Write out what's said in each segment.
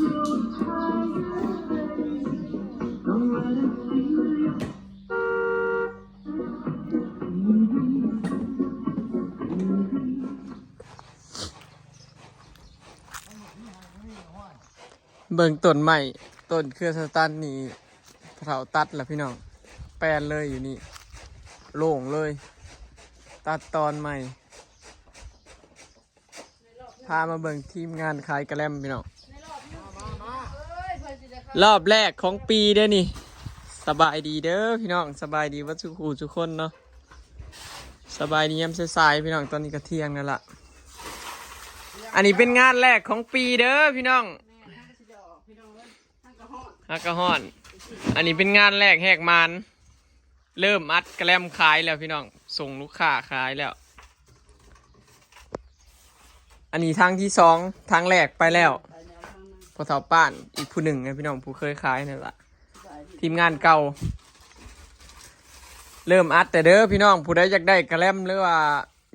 เบิ่งต้นไม้ ต้นเครือสะตันนี่ พ่อเฒ่าตัดแล้วพี่น้อง แปนเลยอยู่นี่ โล่งเลย ตัดตอนใหม่ พามาเบิ่งทีมงานขายกะแลมพี่น้อง รอบแรกของปีเด้อนี่ สบายดีเด้อพี่น้อง สบายดีเบิดทุกผู้ทุกคนเนาะ สบายดียามสายๆ พี่น้อง ตอนนี้ก็เที่ยงแล้วล่ะ อันนี้เป็นงานแรกของปีเด้อพี่น้อง แม่น ฮักกะฮ้อน อันนี้เป็นงานแรกแหกหมาน เริ่มอัดกะแลมขายแล้วพี่น้อง ส่งลูกค้าขายแล้ว อันนี้ทางที่สอง ทางแรกไปแล้ว พ่อเฒ่าป้านอีกผู้หนึ่งนะพี่น้อง ผู้เคยขายนั่นล่ะ ทีมงานเก่า เริ่มอัดแต่เด้อพี่น้อง ผู้ใดอยากได้กะแลม หรือว่า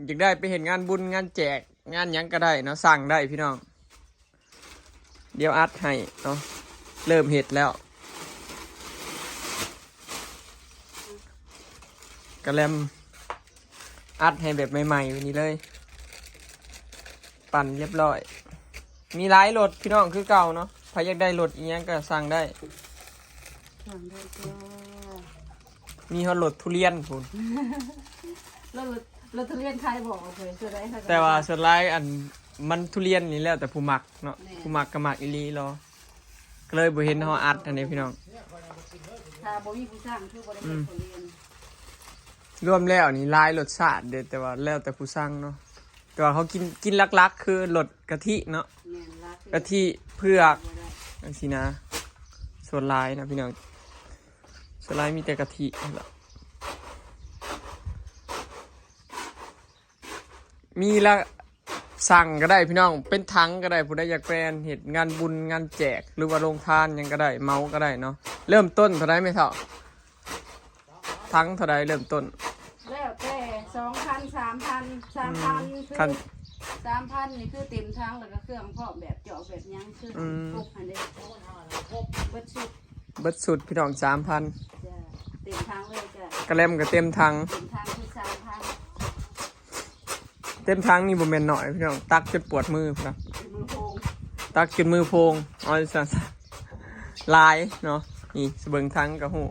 อยากได้ไปเฮ็ดงานบุญงานแจกงานหยังก็ได้เนาะ สั่งได้พี่น้อง เดี๋ยวอัดให้เนาะ เริ่มเฮ็ดแล้ว กะแลมอัดให้แบบใหม่ๆ แบบนี้เลย ปั่นเรียบร้อย มีหลายรถพี่น้องคือเก่าเนาะ ใผอยากได้รถอีหยังก็สั่งได้ สั่งได้จ้า มีฮอดรถทุเรียนพู้น รถ รถทุเรียนขายบ่ แต่ว่าส่วนหลายอันมันทุเรียนนี่แล้วแต่ผู้มักเนาะ แม่น ผู้มักก็มักอีหลีหรอ ก็เลยบ่เห็นเฮาอัดอันนี้พี่น้อง ถ้าบ่มีผู้สั่งคือบ่ได้ อืม เฮ็ดทุเรียน รวมแล้วนี่หลายรสชาติเด้ แต่ว่าแล้วแต่ผู้สั่งเนาะ แต่ว่าเขากิน กินหลักๆ คือรสกะทิเนาะ แม่น หลักคือกะทิ เผือก บ่ได้ จั่งซี้นะ ส่วนหลายนะพี่น้อง ส่วนหลายมีแต่กะทินั่นล่ะ มีละ สั่งก็ได้พี่น้อง เป็นถังก็ได้ ผู้ใดอยากแปนเฮ็ดงานบุญงานแจก หรือว่าโรงทานหยังก็ได้ เหมาก็ได้เนาะ เริ่มต้นเท่าใดแม่เฒ่า ถังเท่าใดเริ่มต้น แล้วแต่ สองพัน สามพัน สามพัน อืม คือ คัน สามพัน นี่คือเต็มถัง แล้วก็เครื่องพร้อมแบบจอกแบบหยัง คือ อืม ครบหั่นเด้ เบิดชุด เบิดชุดพี่น้อง สามพัน จ้ะ เต็มถังเลยจ้ะ กะแลมก็เต็มถัง เต็มถังคือ สามพัน เต็มถังนี่บ่แม่นน้อยพี่น้อง ตักจนปวดมือพุ้นนะ มือโพง ตักจนมือโพง เอาซั่น หลายเนาะ นี่เบิ่งถังก็ฮู้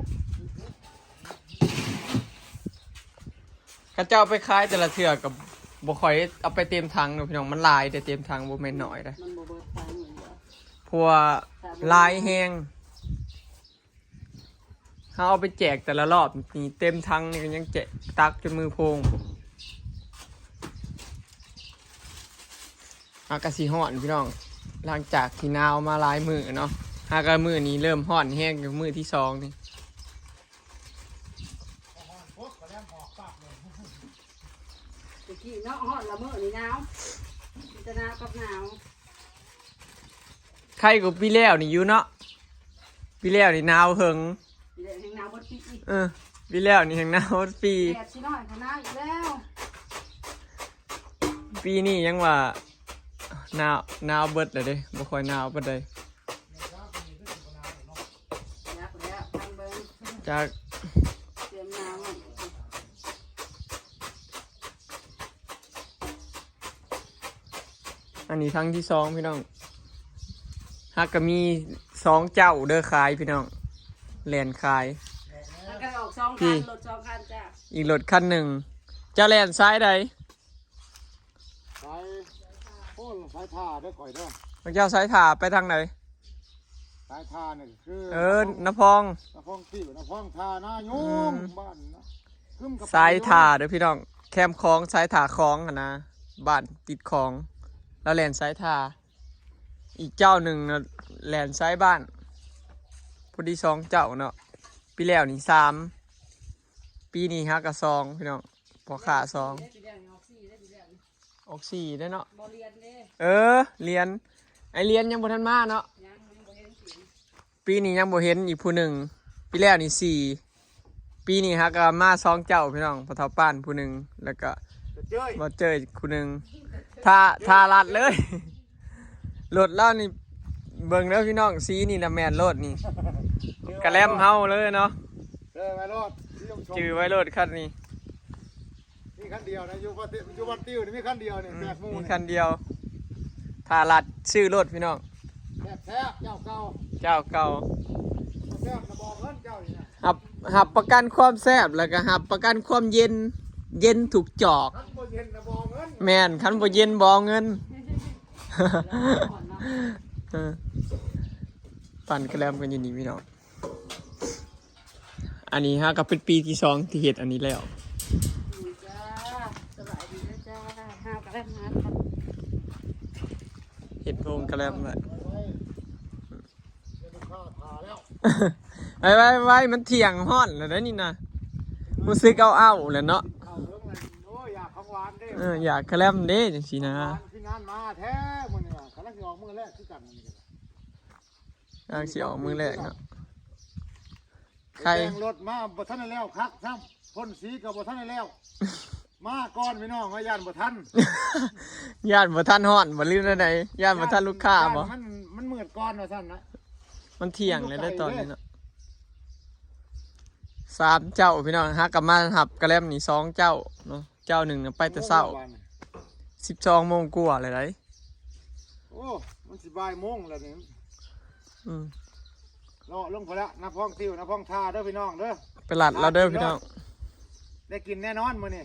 เขาเจ้าไปขายแต่ละเทื่อก็บ่ค่อยเอาไปเต็มถังเนาะพี่น้อง มันหลายเด้ เต็มถังบ่แม่นน้อยเด้ มันบ่เบิดถังเหมือนกัน เพราะว่าหลายแฮง เฮาเอาไปแจกแต่ละรอบนี่เต็มถังนี่ก็ยังแจก ตักจนมือโพง อากาศสิฮ้อนพี่น้อง หลังจากที่หนาวมาหลายมื้อเนาะ หากะมื้อนี้เริ่มฮ้อนแฮง มื้อที่สองนี่ ตะกี้เนาะ ฮ้อนละมื้อนี้หนาว มีแต่หนาวกับหนาว ไข่กว่าปีแล้วนี่อยู่เนาะ ปีแล้วนี่หนาวเหิง ปีแล้วแฮงหนาวเบิดปีอีก เออ ปีแล้วนี่แฮงหนาวเบิดปี แดดสิน้อยกว่าหนาวอีกแล้ว ปีนี้ยังว่าหนาว หนาวเบิดแล้วเด้ บ่ค่อยหนาวปานใด จักแล้ว ฟังเบิ่ง จัก เตรียมหนาวไว้ อันนี้ถังที่สองพี่น้อง หากะมีสองเจ้าเด้อขายพี่น้อง แล่นขาย แล้วก็ออกสองคัน พี่ รถสองคันจ้ะ อีกรถคันหนึ่ง เจ้าแล่นสายใด สาย โอ้ สายท่าเด้อข่อยเด้อ พวกเจ้าสายท่าไปทางใด สายท่านี่คือ เออ น้ำพอง น้ำพอง น้ำพองตี้ น้ำพองท่านายุง อืม บ้านนะ สายท่าเด้อพี่น้อง แคมคลอง สายท่าคลองหั่นนะ บ้านติดคลอง แล้วแล่นสายท่า อีกเจ้าหนึ่งนะ แล่นสายบ้าน พอดีสองเจ้าเนาะ ปีแล้วนี่สาม ปีนี้หากะสองพี่น้อง พ่อค้าสอง ออกสี่ได้เนาะ บ่เรียนเด้ เออ เรียน ไอ้เรียนยังบ่ทันมาเนาะ ยัง ยังบ่เห็นสิ ปีนี้ยังบ่เห็นอีกผู้หนึ่ง ปีแล้วนี่สี่ ปีนี้หากะมาสองเจ้าพี่น้อง พ่อเฒ่าป้านผู้หนึ่ง แล้วก็ เจ้ย บ่เจ้ยผู้หนึ่ง ท่า ท่าลัดเลย รถลาวนี่ ເບິ່ງເດີພີ່ນ້ອງ ສີນີ້ນະແມ່ນໂລດນີ້ ກະແລັມເຮົາເລີຍເນາະ. ເອີ ໄວ້ໂລດ ສີຊົມໆ ຈື່ໄວ້ໂລດຄັນນີ້. ມີຄັນດຽວນະ ຢູ່ບ້ານຕິ ຢູ່ບ້ານຕິວນີ້ມີຄັນດຽວນີ້ ອືມ ແປກໝູ່ ມີ ນີ້ ຄັນດຽວ. ຖ້າລັດຊື້ໂລດພີ່ນ້ອງ ແຊບໆ ເຈົ້າເກົ່າ ເຈົ້າເກົ່າ. ແຊບນະ ບໍ່ເງິນເຈົ້ານີ້ນະ ຮັບ ຮັບປະກັນຄວາມແຊບ ແລ້ວກໍຮັບປະກັນຄວາມເຢັນ ເຢັນທຸກຈອກ. ຄັນບໍ່ເຢັນນະ ບໍ່ເງິນ. ແມ່ນ ຄັນບໍ່ເຢັນບໍ່ເອົາເງິນ. ເອີ ປັ່ນກະແລັມກັນຢູ່ນີ້ພີ່ນ້ອງ. ອັນນີ້ເຮົາກໍເປັນປີທີສອງທີ່ເຮັດອັນນີ້ແລ້ວ. ອືມ ຈົ້າ ສະບາຍດີເດີຈ້າ ເຮົາກະແລັມ ເຮັດໂຮງກະແລັມໄວ້. ໄວໆໆ ມັນທ່ຽງຮ້ອນແລ້ວເດ້ນີ້ນະ ຮູ້ສຶກເອົາໆແລ້ວເນາະ. ເອີ ຢາກຂອງຫວານເດ້ ເອີ ຢາກກະແລັມເດ້ ຈັ່ງຊີ້ນະ. ຂອງຫວານຄືງານມາແທ້ມື້ນີ້ ກຳລັງຊິອອກມື້ແລກຄືກັນ ມື້ນີ້ກະ ກຳລັງຊິອອກມື້ແລກເນາະ. ໄຂ່ ແຕ່ງລົດມາບໍ່ທັນໄດ້ແລ້ວຄັກຊ້ຳ ພົ່ນສີກໍບໍ່ທັນໄດ້ແລ້ວ ມາກ່ອນພີ່ນ້ອງ ວ່າຢ້ານບໍ່ທັນ ຢ້ານບໍ່ທັນຮ້ອນບໍ່ ຫຼືແນວໃດ? ຢ້ານບໍ່ທັນລູກຄ້າບໍ່? ມັນ ມັນມືດກ່ອນວ່າຊັ້ນນະ. ມັນທ່ຽງແລ້ວເດ້ຕອນນີ້ເນາະ. ສາມເຈົ້າພີ່ນ້ອງ ຫາກະມາຮັບກະແລັມນີ້ສອງເຈົ້າເນາະ. ເຈົ້າໜຶ່ງນະໄປແຕ່ເຊົ້າ ໂອ້ ບາດນີ້ ສິບສອງໂມງກວ່າແລ້ວໃດ໋. ໂອ້ ມັນຊິບ່າຍໂມງແລ້ວນີ້. ອືມ ເລາະລົງພຸ້ນລະ ນາພອງຕິວ ນາພອງທ່າເດີພີ່ນ້ອງເດີ. ໄປລັດລາວເດີພີ່ນ້ອງ ໄດ້ກິນແນ່ນອນມື້ນີ້.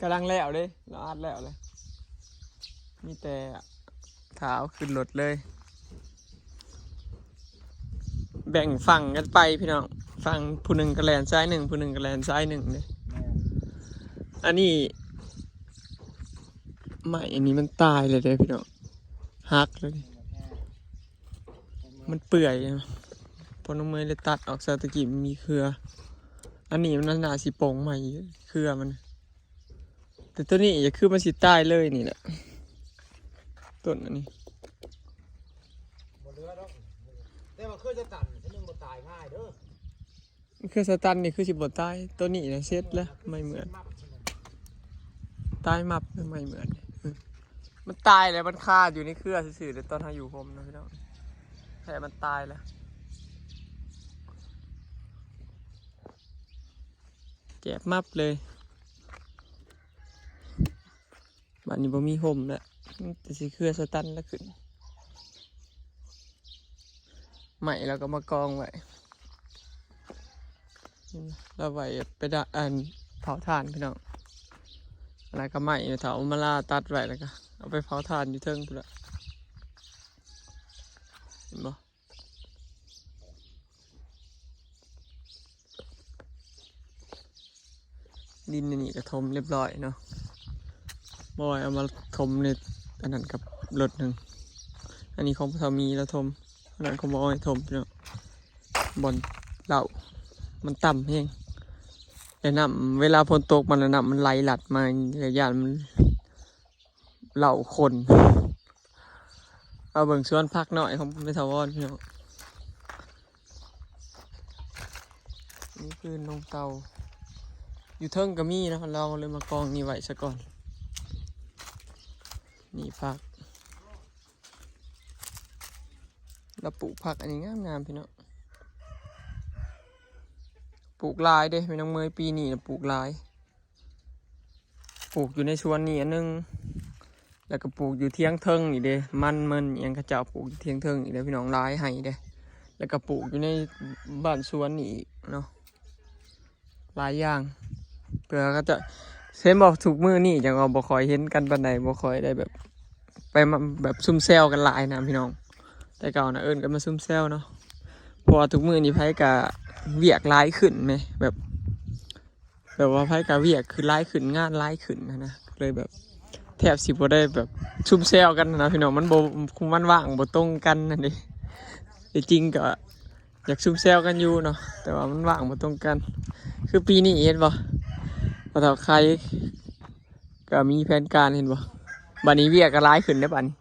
ກຳລັງແລ້ວເດ້ ລາວອັດແລ້ວເລີຍ ມີແຕ່ຖ້າເອົາຂຶ້ນລົດເລີຍ. ແບ່ງຝັ່ງກັນໄປພີ່ນ້ອງ ຝັ່ງຜູ້ໜຶ່ງກໍແລ່ນສາຍໜຶ່ງ ຜູ້ໜຶ່ງກໍແລ່ນສາຍໜຶ່ງເດ້. ແມ່ນ ອັນນີ້ ໄມ້ອັນນີ້ມັນຕາຍແລ້ວເດ້ພີ່ນ້ອງ ຫັກແລ້ວນີ້ ມັນເປື່ອຍ. ພໍ່ນ້ອງເມຍເລີຍຕັດອອກຊະ ຕະກີ້ມັນມີເຄືອ. ອັນນີ້ມັນໜ້າຊິປົ່ງໃໝ່ ເຄືອມັນ. ແຕ່ໂຕນີ້ກໍຄືມັນຊິຕາຍເລີຍນີ້ແຫຼະ ຕົ້ນອັນນີ້. ບໍ່ເຫຼືອດອກ ແຕ່ວ່າເຄືອສະຕັນມັນບໍ່ຕາຍງ່າຍເດີ. ເຄືອສະຕັນນີ້ຄືຊິບໍ່ຕາຍ ໂຕນີ້ນະເສັດແລ້ວ ໄມ້ເໝືອນ ຕາຍມັບ ໄມ້ເໝືອນ. ມັນຕາຍແລ້ວ ມັນຄາຢູ່ໃນເຄືອຊື່ໆ ແຕ່ຕອນເຮົາຢູ່ໂຮມນະພີ່ນ້ອງ ແທ້ມັນຕາຍແລ້ວ ແຈບມັບເລີຍ. ບາດນີ້ບໍ່ມີຮົ່ມແລ້ວ ມີແຕ່ຊິເຄືອສະຕັນລະຂຶ້ນ. ໄມ້ລາວກໍມາກອງໄວ້ ລາວໄວ້ໄປດະ ອັນ ເຜົາຖ່ານພີ່ນ້ອງ. ອັນນັ້ນກໍໄມ້ເຖົ້າມາລາຕັດໄວ້ ແລ້ວກໍເອົາໄປເຜົາຖ່ານຢູ່ເທິງພຸ້ນລະ ເຫັນບໍ່? ດິນອັນນີ້ກໍຖົມລຽບລ້ອຍເນາະ ບໍ່ໄດ້ເອົາມາຖົມໃນອັນນັ້ນກັບລົດໜຶ່ງ. ອັນນີ້ຂອງພໍ່ເຖົ້າມີລາວຖົມ ອັນນັ້ນຂອງບໍ່ອ້ອຍຖົມເນາະ. ບ່ອນເລົາະມັນຕ່ຳແຮງ ແລ້ວນ້ຳ ເວລາຝົນຕົກມາແລ້ວ ນ້ຳມັນໄຫຼຫຼັດມາ ກໍຢ້ານມັນ ເລົາະຄົນ. ມາເບິ່ງສວນຜັກນ້ອຍຂອງແມ່ຖາວອນພີ່ນ້ອງ. ນີ້ຄືນົງເຕົ່າ ຢູ່ເທິງກໍມີນະ ລາວເລີຍມາກອງນີ້ໄວ້ຊະກ່ອນ. ນີ້ຜັກ ລາວປູກຜັກອັນນີ້ງາມໆ ພີ່ນ້ອງ ປູກຫຼາຍເດ້ ແມ່ນ້ອງເມຍ ປີນີ້ນະປູກຫຼາຍ. ປູກຢູ່ໃນສວນນີ້ອັນໜຶ່ງ ແລ້ວກໍປູກຢູ່ທຽງເທິງນີ້ເດ້ ມັນເມິນອີ່ຫຍັງ ເຂົາເຈົ້າປູກຢູ່ທຽງເທິງນີ້ເດ້ພີ່ນ້ອງ ຫຼາຍໄຮ່ເດ້. ແລ້ວກໍປູກຢູ່ໃນບ້ານສວນນີ້ອີກເນາະ ຫຼາຍຢ່າງ ເພື່ອເຂົາເຈົ້າ ເຫັນບໍ່ ທຸກມື້ນີ້ຈັ່ງວ່າບໍ່ຄ່ອຍເຫັນກັນປານໃດ ບໍ່ຄ່ອຍໄດ້ແບບ ໄປມາແບບຊຸມແຊວກັນຫຼາຍນະພີ່ນ້ອງ. ແຕ່ເກົ່ານະເອີ້ນກັນມາຊຸມແຊວເນາະ ເພາະວ່າທຸກມື້ນີ້ໃຜກະວຽກຫຼາຍຂຶ້ນແໝ ແບບ ແບບວ່າໃຜກະວຽກຄືຫຼາຍຂຶ້ນ ງານຫຼາຍຂຶ້ນຫັ້ນນະ ກໍເລີຍແບບແທບຊິບໍ່ໄດ້ແບບຊຸມແຊວກັນນະພີ່ນ້ອງ ມັນບໍ່ ມັນວ່າງບໍ່ຕົງກັນຫັ້ນເດ້. ທີ່ຈິງກໍຢາກຊຸມແຊວກັນຢູ່ເນາະ ແຕ່ວ່າມັນວ່າງບໍ່ຕົງກັນ. ຄືປີນີ້ເຫັນບໍ່ ພໍ່ເຖົ້າໄຄ ກໍມີແຜນການ ເຫັນບໍ່? ບັດນີ້ວຽກກໍຫຼາຍຂຶ້ນເດ້ ບັດນີ້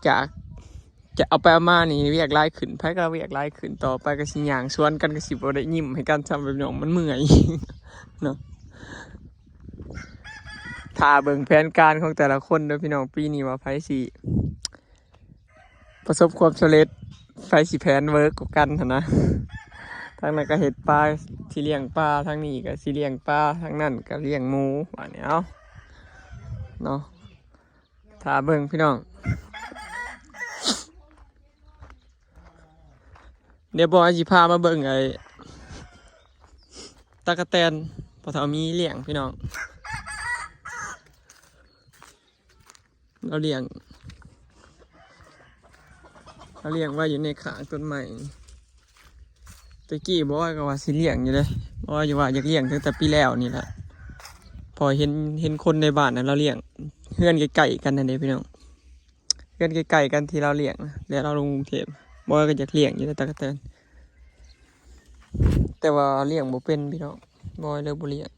ຈາກ ຈະເອົາໄປເອົາມານີ້ວຽກຫຼາຍຂຶ້ນ ໃຜກໍວຽກຫຼາຍຂຶ້ນ ຕໍ່ໄປກໍຊິຍ່າງສວນກັນ ກໍຊິບໍ່ໄດ້ຍິ້ມໃຫ້ກັນຊ້ຳ ພີ່ນ້ອງ ມັນເມື່ອຍເນາະ. ຖ້າເບິ່ງແຜນການຂອງແຕ່ລະຄົນເດີ້ພີ່ນ້ອງ ປີນີ້ວ່າໃຜຊິປະສົບຄວາມສຳເລັດ ໃຜຊິແຜນເວີກກວ່າກັນຫັ້ນນະ. ທາງນັ້ນກໍເຮັດປາ ຊິລ້ຽງປາ ທາງນີ້ກໍຊິລ້ຽງປາ ທາງນັ້ນກໍລ້ຽງໝູ ບາດນີ້ເອົາເນາະ ຖ້າເບິ່ງພີ່ນ້ອງ. ດຽວບອຍຊິພາມາເບິ່ງໄອ້ຕັກກະແຕນພໍ່ເຖົ້າມີລ້ຽງພີ່ນ້ອງ. ລາວລ້ຽງ ລາວລ້ຽງໄວ້ຢູ່ໃນຂ້າງຕົ້ນໄມ້. ແຕ່ກີ້ບອຍກໍວ່າຊິລ້ຽງຢູ່ເດ້ ບອຍວ່າຢາກລ້ຽງຕັ້ງແຕ່ປີແລ້ວນີ້ແຫຼະ ເພາະເຫັນ ເຫັນຄົນໃນບ້ານນັ້ນລາວລ້ຽງ ເຮືອນໃກ້ໆກັນຫັ້ນເດ້ພີ່ນ້ອງ. ເຮືອນໃກ້ໆກັນທີ່ລາວລ້ຽງ ແລ້ວລາວລົງກຸງເທບ ບອຍກໍຢາກລ້ຽງຢູ່ໃນຕັກກະແຕນ ແຕ່ວ່າລ້ຽງບໍ່ເປັນພີ່ນ້ອງ ບອຍເລີຍບໍ່ລ້ຽງ.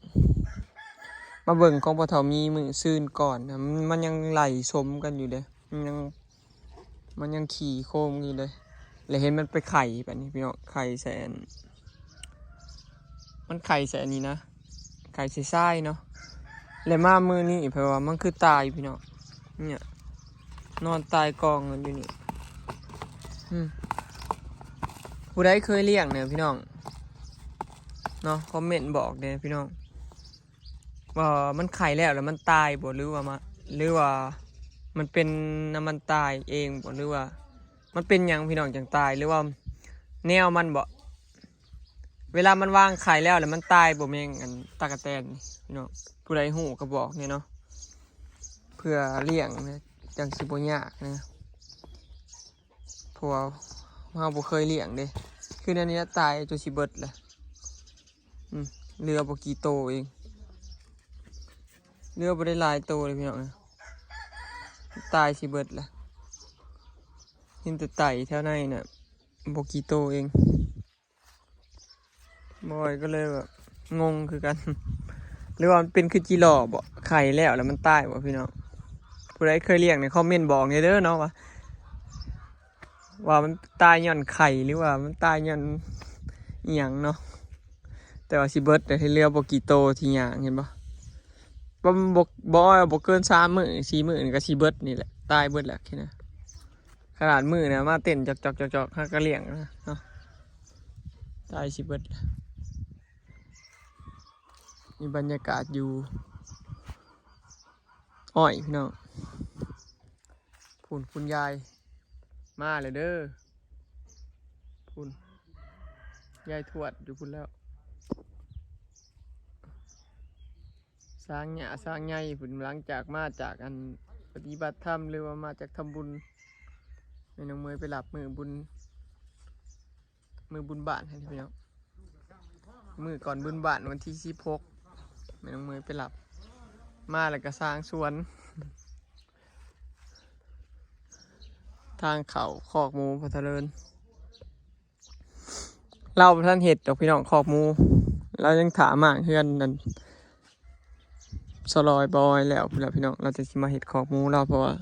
ມາເບິ່ງຂອງພໍ່ເຖົ້າມີມື້ຊືນກ່ອນນະ ມັນ ມັນຍັງໄລ່ສົມກັນຢູ່ເດ້ ມັນຍັງ ມັນຍັງຂີ້ໂຄມຢູ່ເດ້ ແລ້ວເຫັນມັນໄປໄຂ່ບາດນີ້ພີ່ນ້ອງ ໄຂ່ໃສ່ອັນ ມັນໄຂ່ໃສ່ອັນນີ້ນະ ໄຂ່ໃສ່ຊາຍເນາະ. ແລ້ວມາມື້ນີ້ເພິ່ນວ່າມັນຄືຕາຍພີ່ນ້ອງ ເນຍ ນອນຕາຍກອງກັນຢູ່ນີ້. ອືມ ຜູ້ໃດເຄີຍລ້ຽງແດ່ພີ່ນ້ອງເນາະ ຄອມເມັນບອກແດ່ພີ່ນ້ອງ ວ່າມັນໄຂ່ແລ້ວ ແລ້ວມັນຕາຍບໍ່ ຫຼືວ່າມາ ຫຼືວ່າມັນເປັນນຳມັນຕາຍເອງບໍ່ ຫຼືວ່າມັນເປັນຫຍັງພີ່ນ້ອງຈັ່ງຕາຍ ຫຼືວ່າແນວມັນບໍ່? ເວລາມັນວາງໄຂ່ແລ້ວ ແລ້ວມັນຕາຍບໍ່ ແມງອັນຕັກກະແຕນນີ້ພີ່ນ້ອງ ຜູ້ໃດຮູ້ກໍບອກແດ່ເນາະ ເພື່ອລ້ຽງນະ ຈັ່ງຊິບໍ່ຍາກນະ ເພາະວ່າເຮົາບໍ່ເຄີຍລ້ຽງເດ້. ຄືແນວນີ້ລະ ຕາຍຈົນຊິເບິດລະ ອືມ ເຫຼືອບໍ່ກີ່ໂຕເອງ ເຫຼືອບໍ່ໄດ້ຫຼາຍໂຕເດ້ພີ່ນ້ອງ ຕາຍຊິເບິດລະ. ເຫັນແຕ່ໄຕແຖວໃນນະ ບໍ່ກີ່ໂຕເອງ ບອຍກໍເລີຍແບບງົງຄືກັນ ຫຼືວ່າມັນເປັນຄືຈີຫຼໍ່ບໍ ໄຂ່ແລ້ວ ແລ້ວມັນຕາຍບໍພີ່ນ້ອງ? ຜູ້ໃດເຄີຍລ້ຽງນີ້ຄອມເມັນບອກແດ່ເດີເນາະ ວ່າ ວ່າມັນຕາຍຍ້ອນໄຂ່ ຫຼືວ່າມັນຕາຍຍ້ອນອີ່ຫຍັງເນາະ. ແຕ່ວ່າຊິເບິດ ແຕ່ທີ່ເຫຼືອບໍ່ກີ່ໂຕທີ່ຍ່າງ ເຫັນບໍ່? ບໍ່ ບໍ່ ບໍ່ ບໍ່ເກີນສາມມື້ ສີ່ມື້ນີ້ກໍຊິເບິດນີ້ແຫຼະ ຕາຍເບິດແຫຼະ ຄິດນະ. ຂະໜາດມື້ນະມາເຕັ້ນຈອກໆໆໆ ຫາກະລ້ຽງນະເນາະ ຕາຍຊິເບິດ. ນີ້ບັນຍາກາດຢູ່ອ້ອຍພີ່ນ້ອງ ພຸ້ນ ຄຸນຍາຍມາແລ້ວເດີ ພຸ້ນ ຍາຍທວດຢູ່ພຸ້ນແລ້ວ. ສາງຫຍ້າສາງໃຍພຸ້ນ ຫຼັງຈາກມາຈາກອັນປະຕິບັດທຳ ຫຼືວ່າມາຈາກທຳບຸນ ແມ່ນ້ອງເມຍໄປຮັບມື້ບຸນ ມື້ບຸນບ້ານຫັ້ນພີ່ນ້ອງ. ມື້ກ່ອນບຸນບ້ານວັນທີສິບຫົກ ແມ່ນ້ອງເມຍໄປຮັບ ມາແລ້ວກໍສ້າງສວນ ທາງເຂົ້າຄອກໝູພໍ່ທະເລີນ. ລາວບໍ່ທັນເຮັດດອກພີ່ນ້ອງ ຄອກໝູ ລາວຍັງຖ້າມ້າງເຮືອນນັ້ນ ສະຫຼອຍບອຍແລ້ວພຸ້ນລະພີ່ນ້ອງ ລາວຈັ່ງຊິມາເຮັດຄອກໝູລາວ ເພາະວ່າ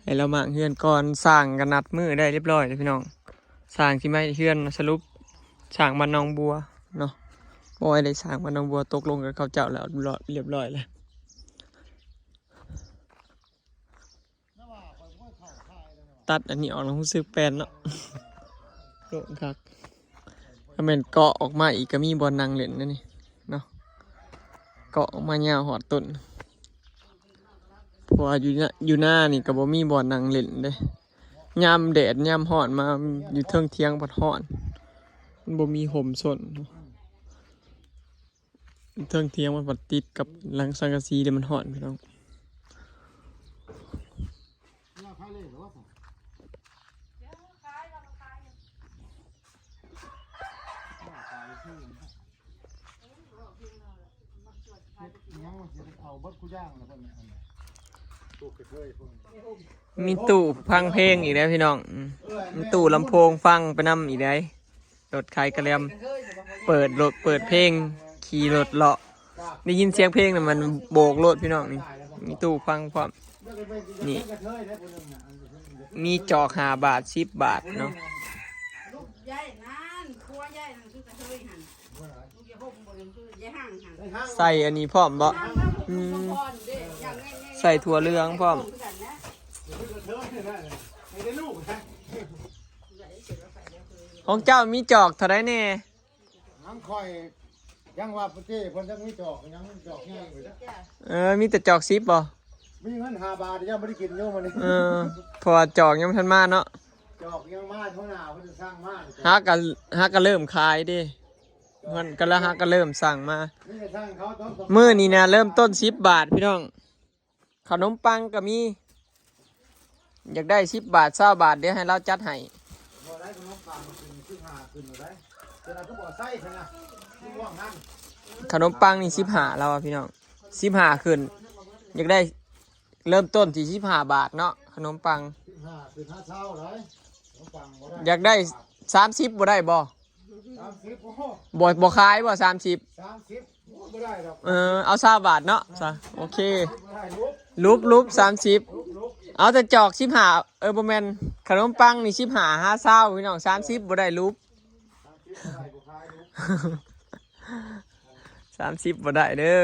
ໃຫ້ລາວມ້າງເຮືອນກ່ອນ. ຊ່າງກໍນັດມື້ໄດ້ລຽບລ້ອຍແລ້ວພີ່ນ້ອງ ຊ່າງຊິມາເຮັດເຮືອນ ສະຫຼຸບຊ່າງບ້ານໜອງບົວເນາະ ບອຍໄດ້ຊ່າງບ້ານໜອງບົວ ຕົກລົງກັບເຂົາເຈົ້າແລ້ວ ລຽບລ້ອຍແລ້ວ. ຕັດອັນນີ້ອອກແລ້ວຮູ້ສຶກແປນເນາະ ໂລະຄັກ. ຖ້າແມ່ນເກາະອອກມາອີກກໍມີບ່ອນນັ່ງເຫຼັ້ນນະນີ້ເນາະ ເກາະອອກມາຍາວຮອດຕົ້ນ ເພາະວ່າຢູ່ນາ ຢູ່ນານີ້ກໍບໍ່ມີບ່ອນນັ່ງເຫຼັ້ນເດ້. ຍາມແດດຍາມຮ້ອນມາ ຢູ່ເທິງຖຽງພັດຮ້ອນ ມັນບໍ່ມີຮົ່ມຊົນ. ເທິງຖຽງມັນພັດຕິດກັບຫຼັງສັງກະສີ ແລ້ວມັນຮ້ອນພີ່ນ້ອງ. ມີຕູ້ຟັງເພງອີກແລ້ວພີ່ນ້ອງ ມີຕູ້ລຳໂພງຟັງໄປນຳອີກໄດ໋. ລົດຂາຍກະແລັມ ເປີດລົດ ເປີດເພງ ຂີ່ລົດເລາະ ໄດ້ຍິນສຽງເພງນະ ມັນໂບກໂລດພີ່ນ້ອງ. ນີ້ມີຕູ້ຟັງພ້ອມ ນີ້ມີຈອກຫ້າບາດ ສິບບາດເນາະ. ໃສ່ອັນນີ້ພ້ອມບໍ່? ອືມ ໃສ່ຖົ່ວເຫຼືອງພ້ອມ. ຂອງເຈົ້າມີຈອກເທົ່າໃດແດ່? ຂອງຂ້ອຍ ຍັງວ່າປະເທດເພິ່ນຍັງມີຈອກ ຍັງມີຈອກໃຫຍ່ຢູ່ເດ້. ເອີ ມີແຕ່ຈອກສິບບໍ່? ມີເງິນຫ້າບາດ ຍັງບໍ່ໄດ້ກິນຢູ່ມື້ນີ້. ເອີ ເພາະວ່າຈອກຍັງບໍ່ທັນມາເນາະ. ຈອກຍັງມາ ຫົວໜ້າເພິ່ນສັ່ງມາ. ຫາກະ ຫາກະເລີ່ມຂາຍເດ້. ເພິ່ນກະລະ ຫາກະເລີ່ມສັ່ງມາ. ມີແຕ່ສັ່ງເຂົາຕ້ອງ ມື້ນີ້ນະ ເລີ່ມຕົ້ນສິບບາດ ພີ່ນ້ອງ. ຂະໜົມປັງກະມີ ຢາກໄດ້ສິບບາດ ຊາວບາດ ດຽວໃຫ້ລາວຈັດໃຫ້. ບໍ່ໄດ້ ຂະໜົມປັງຂຶ້ນສິບຫ້າຂຶ້ນບໍ່ໄດ້ ແຕ່ລະຄືບໍ່ໃຊ້ເພິ່ນນະ ຄືຫວ່າງນັ້ນ. ຂະໜົມປັງນີ້ສິບຫ້າ ລາວວ່າ ພີ່ນ້ອງ ສິບຫ້າຂຶ້ນ. ຢາກໄດ້ເລີ່ມຕົ້ນທີ່ສິບຫ້າບາດເນາະ ຂະໜົມປັງ. ສິບຫ້າຂຶ້ນຫາຊາວໄດ້ ຂະໜົມປັງບໍ່ໄດ້. ຢາກໄດ້ສາມສິບບໍ່ໄດ້ບໍ່? ສາມສິບ ໂອ້ໂຫ ບໍ່ ບໍ່ຂາຍບໍ່ ສາມສິບ? ສາມສິບ ໂອ້ ບໍ່ໄດ້ດອກ. ເອີ ເອົາຊາວບາດເນາະ ຊະ ໂອເຄ. ຫຼຸບ ຫຼຸບ ສາມສິບ ເອົາແຕ່ຈອກສິບຫ້າ. ເອີ ບໍ່ແມ່ນ ຂະໜົມປັງນີ້ສິບຫ້າຫາຊາວ ພີ່ນ້ອງ ສາມສິບບໍ່ໄດ້ ຫຼຸບ. ສາມສິບບໍ່ໄດ້ເດີ.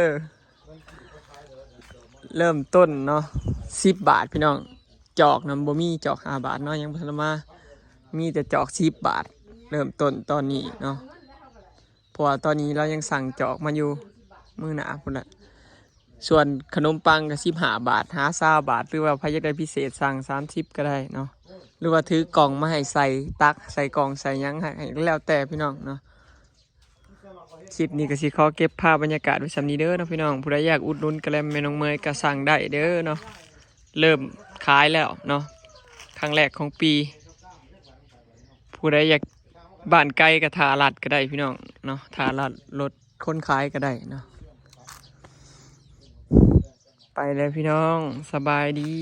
ເລີ່ມຕົ້ນເນາະ ສິບບາດ ພີ່ນ້ອງ. ຈອກນຳບໍ່ມີ ຈອກຫ້າບາດເນາະ ຍັງບໍ່ທັນມາ. ມີແຕ່ຈອກສິບບາດ ເລີ່ມຕົ້ນຕອນນີ້ເນາະ. ເພາະວ່າຕອນນີ້ລາວຍັງສັ່ງຈອກມາຢູ່ ມື້ໜ້າພຸ້ນລະ. ສ່ວນຂະໜົມປັງກະສິບຫ້າບາດ ຫາຊາວບາດ ຫຼືວ່າໃຜຢາກໄດ້ພິເສດ ສັ່ງສາມສິບກະໄດ້ເນາະ ຫຼືວ່າຖືກ່ອງມາໃຫ້ໃສ່ ຕັກໃສ່ກ່ອງໃສ່ຫຍັງໃຫ້ ໃຫ້ ແລ້ວແຕ່ພີ່ນ້ອງເນາະ. ຄລິບນີ້ກະຊິຂໍເກັບພາບບັນຍາກາດໄວ້ສ່ຳນີ້ເດີເນາະ ພີ່ນ້ອງ. ຜູ້ໃດຢາກອຸດໜູນກະແລັມແມ່ນ້ອງເມຍກະສັ່ງໄດ້ເດີເນາະ. ເລີ່ມຂາຍແລ້ວເນາະ ຄັ້ງແລກຂອງປີ. ຜູ້ໃດຢາກ ບ້ານໄກກະຖ້າລັດກະໄດ້ພີ່ນ້ອງເນາະ ຖ້າລັດລົດຄົນຂາຍກະໄດ້ເນາະ. ໄປແລ້ວພີ່ນ້ອງ ສະບາຍດີ.